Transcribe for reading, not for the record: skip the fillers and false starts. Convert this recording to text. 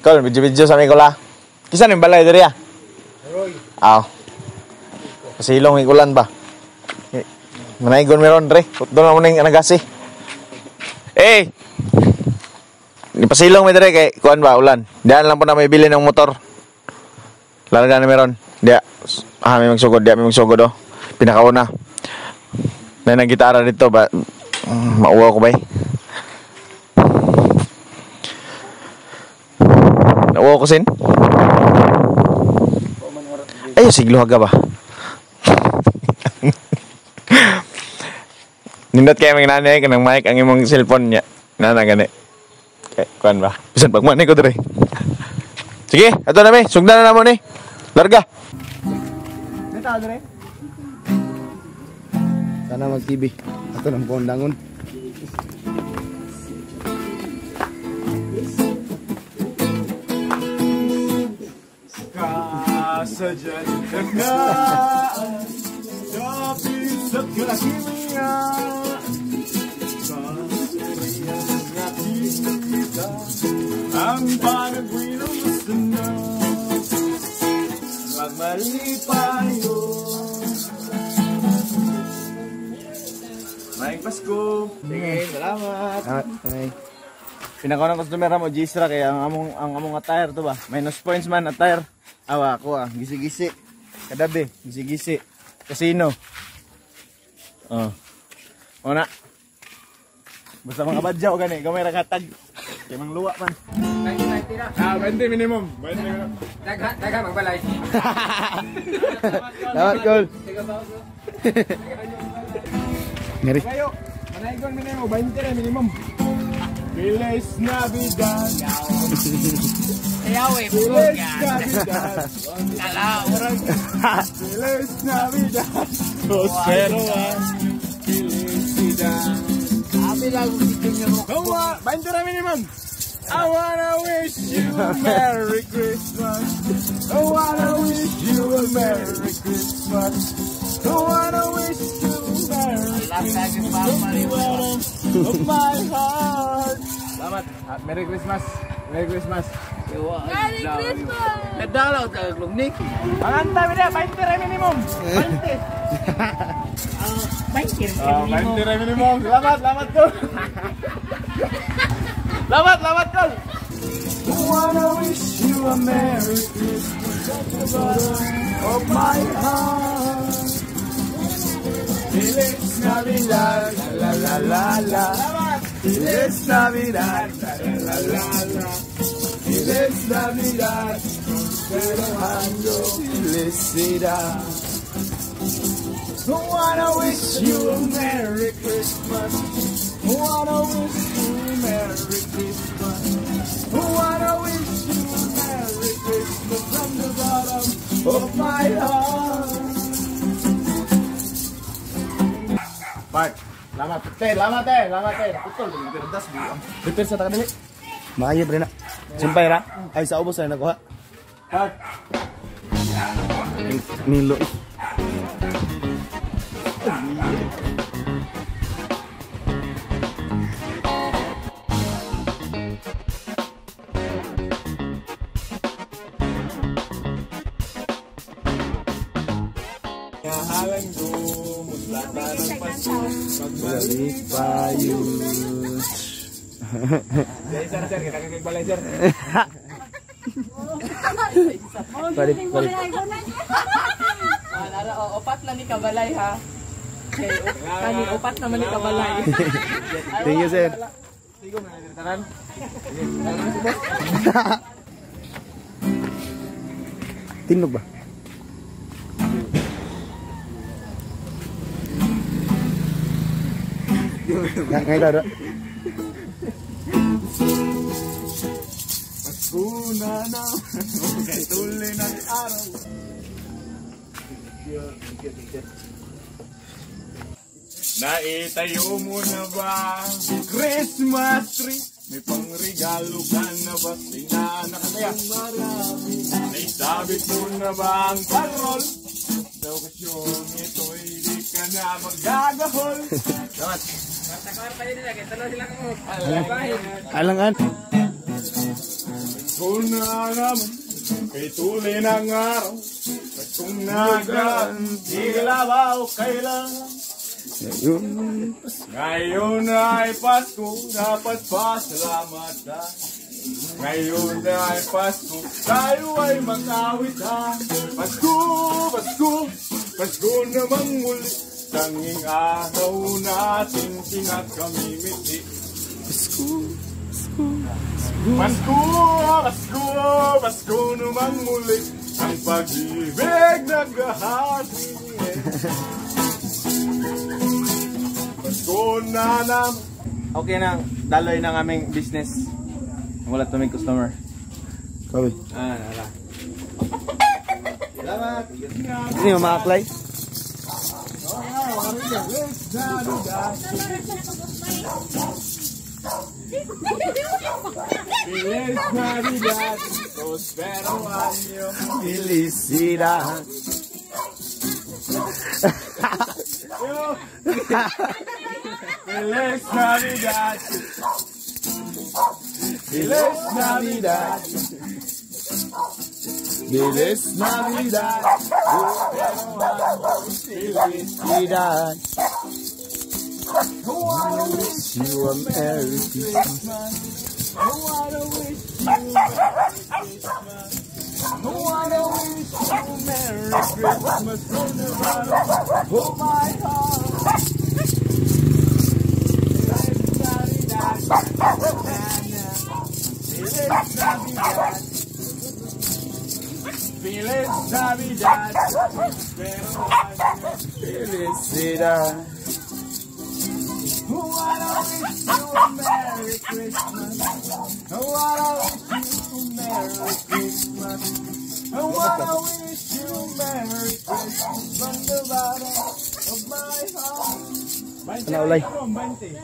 Kol, video-video sa mi kula. Kisa ning balay diri ah? Roy. Aw. Pasilong ikulan ba? Manaygon meron dre. Doon na mo ning anagasi. Eh. Ni pasilong mi dre kay kuan ba ulan. Diyan lang po na may bili ng motor. Larga na meron. Diya. Ah, may magsugod, diya may magsugod oh. Pinakauna. May nagitara dito ba? Mauwa ko ba eh? Nauwa ko sin? Ay, siglo haga ba? Nindot kayo mga nanay kanang mic ang imong cellphone niya. Nana gani. Kay kuan ba? Bisan pagmanay ko dire. Sige, ato na mi. Sugdan na namo ni. Larga. Nita dire. Sana mag TV. Ato nang bondangon. Kasadyaan Dapit sa kakimia Kasarian nakita Ang panagwinong sana Magmalipayo. Maayong Pasko. Sige, salamat. Ay. Pinakaunang customer mo Gisra kay ang among attire to ba? Minus points man attire. Awa ako ah, gisi-gisi. Kadabi, gisi-gisi. Casino. Oh. Ona. Basta mga badyaw gani, gamay ra katag. Kay mangluwa man. Ah, 20 minimum. 20 minimum. Dagha magbalay. Salamat, Kol. Ngeri. Kayo, manaygon minimum, 20 ra minimum. Feliz Navidad. Ayaw eh. Feliz Navidad. Kalaw. Feliz Navidad. Prospero felicidad. Abi lang gusto niyo mo. Kawa, 20 ra minimum. I wanna wish you a Merry Christmas. I wanna wish you a Merry Christmas. I wanna wish you a Merry Christmas from the bottom of my heart. Salamat. Merry Christmas. Merry Christmas. Merry Christmas! Nadalaw sa glumnik. Panganta mi dia, 20 ra minimum. 20. 20 Oh, 20 ra minimum. Salamat, salamat kol. Salamat, salamat kol. I wanna wish you a Merry Christmas at the bottom of my heart. Feliz Navidad, la la la la. Feliz Navidad, la la la la. Feliz Navidad, prospero año, felicidad. I wanna wish you a Merry Christmas. I wanna wish you a Merry Christmas. I wanna wish you a Merry Christmas from the bottom of my heart. Part. Salamat. Te, salamat te, salamat te. Putol pirdas buang. Prepare sa takadali. Maayo bre na. Sumpay ra. Ay sa ubos ra nakuha. Part. Nilo. Halang ko mutlata ng Pasko. Balik payo. Sir, sir, kita kagbalay sir. Balik, balik. Nara, opat na ni kabalay ha. Kani opat naman ni kabalay. Thank you, sir. Sigo mga tanan. Tinog ba? Ngay taro. Pasko na na, tuloy ng araw. Naitayo mo na ba Christmas tree? May pangregalo ka na ba? Sinaanak marami. Naisabit mo na ba ang parol? Sa okasyong ito'y di ka na magagahol. Salamat. Alangan. Pasko na naman, kay tuloy ng araw. Paskong nagaan, di labaw kailan. Ngayon, Ngayon ay Pasko, dapat pasalamatan. Ngayon ay Pasko, tayo ay mag-awitan. Pasko, Pasko, Pasko namang muli. Tanging araw natin pinakamimiti. Pasko, Pasko, Pasko, Pasko, Pasko namang muli. Ang pag-ibig naghahati. Pasko na naman. Okay nang daloy ng aming business. Wala tuming customer. Kabi. Ah, nala. Salamat. Hindi mo ma-apply? Feliz Navidad, prospero año. Felicidad. Feliz Navidad. Feliz Navidad. Feliz Navidad. Felicidad. Wish you a Merry Christmas. I wanna wish you a Merry Christmas. I wanna wish you a Merry Christmas from the bottom of my heart. Feliz Navidad. Feliz Navidad. Prospero año. Felicidad. I wanna wish you a Merry Christmas. I wanna wish you a Merry Christmas. I wanna wish you a Merry Christmas from the bottom of my heart. Ano, ulay? 20.